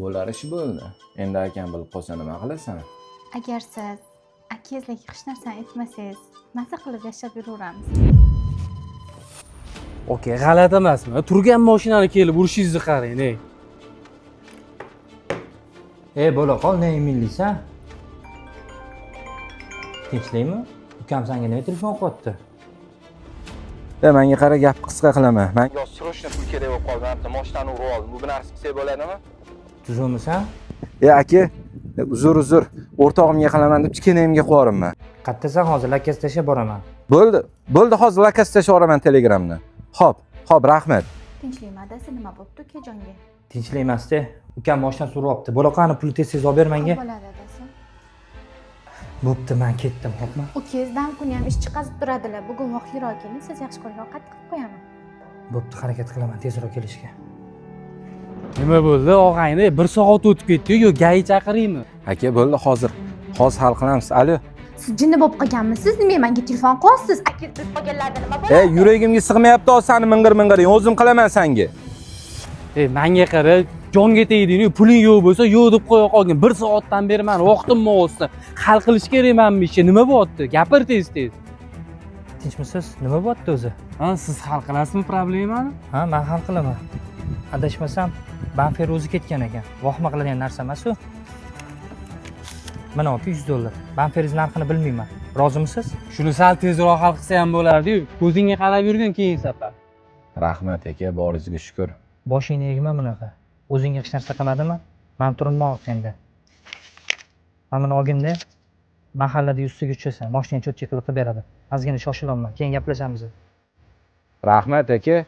Bo'lar ish bo'ldi. Endi akam bilib qolsa nima qilasan? Agar siz akangizlarga hech narsani aytmasangiz, maza qilib yashab yuraveramiz. Okey, g'alati emasmi? Turgan mashinani kelib urishingizni qarang, ey. E, bo'la qol, ne eminliksan? Tinchlikmi? Ukam senga nima telefon qilyapti? E, menga qara, gap qisqa qilaman. Menga срочно pul kerak bo'lib qoldi. Mana bitta mashinani urib oldim. Bu narsa qilsak bo'ladimi? Tuzukmisan? E, aka, uzr, uzr. O'rtog'imga qilaman deb kichkinamga qo'yibman. Qayerdasan hozir? Lakkasi tashlab boraman. Bo'ldi. Bo'ldi, hozir lakas tashlab yuboraman Telegramni. Xo'p, xo'p, rahmat. Tinchlikmi, adasi, nima bo'pti ukajonga? Tinchlik emasda. Ukam mashinani suryapti. Bo'la qani pulni tez tez olib ber menga. Bo'ladi, adasi. Bo'pti, men ketdim, xo'pmi? Ukangiz dam kuni ham ish chiqazib turadilar. Bugun vaqtliroq keling, siz yaxshi ko'rgan ovqat qilib qo'yaman. Bo'pti, harakat qilaman tezroq kelishga. Nima bo'ldi, og'ayni? Bir soat o'tib ketdi-yu, yo ГАИ chaqiraymi? Aka, bo'ldi, hozir. Hozir hal qilamiz. Alo. Siz jinni bo'lib qolganmisiz? Nima menga telefon qilyapsiz? Akangiz bilib qolganlarida nima bo'ladi? E, yuragimga sig'mayapti hozir sani ming'ir-ming'iring. O'zim qilaman senga. Ey, menga qara, jonga tegding, puling yo'q bo'lsa, yo'q deb qo'ya qolgin. Bir soatdan beri mani vaqtimni olsin. Hal qilish kerak mana bu ishni. Nima bo'lyapti? Gapir tez-tez. Tinchmisiz? Nima bo'lyapti o'zi? Ha, siz hal qilasizmi problemani? Ha, men hal qilaman. Adashmasam, bamper o'zi ketgan ekan. Vahima qiladigan narsa emas u. Mana aka 100 dollar. Bamperingiz narxini bilmayman. Rozimisiz? Shuni sal tezroq hal qilsa ham bo'lardi-yu. Ko'zingga qarab yurgin keyin safar. Rahmat aka, boringizga shukur. Boshingni egma bunaqa. O'zingga hech narsa qilmadimi? Man turinmoq endi. Mana buni olginda mahallada ustiga tushasan. Mashinani cho'tga qilib beradi. Ozgina shoshilyapman. Keyin gaplashamiz. Rahmat aka.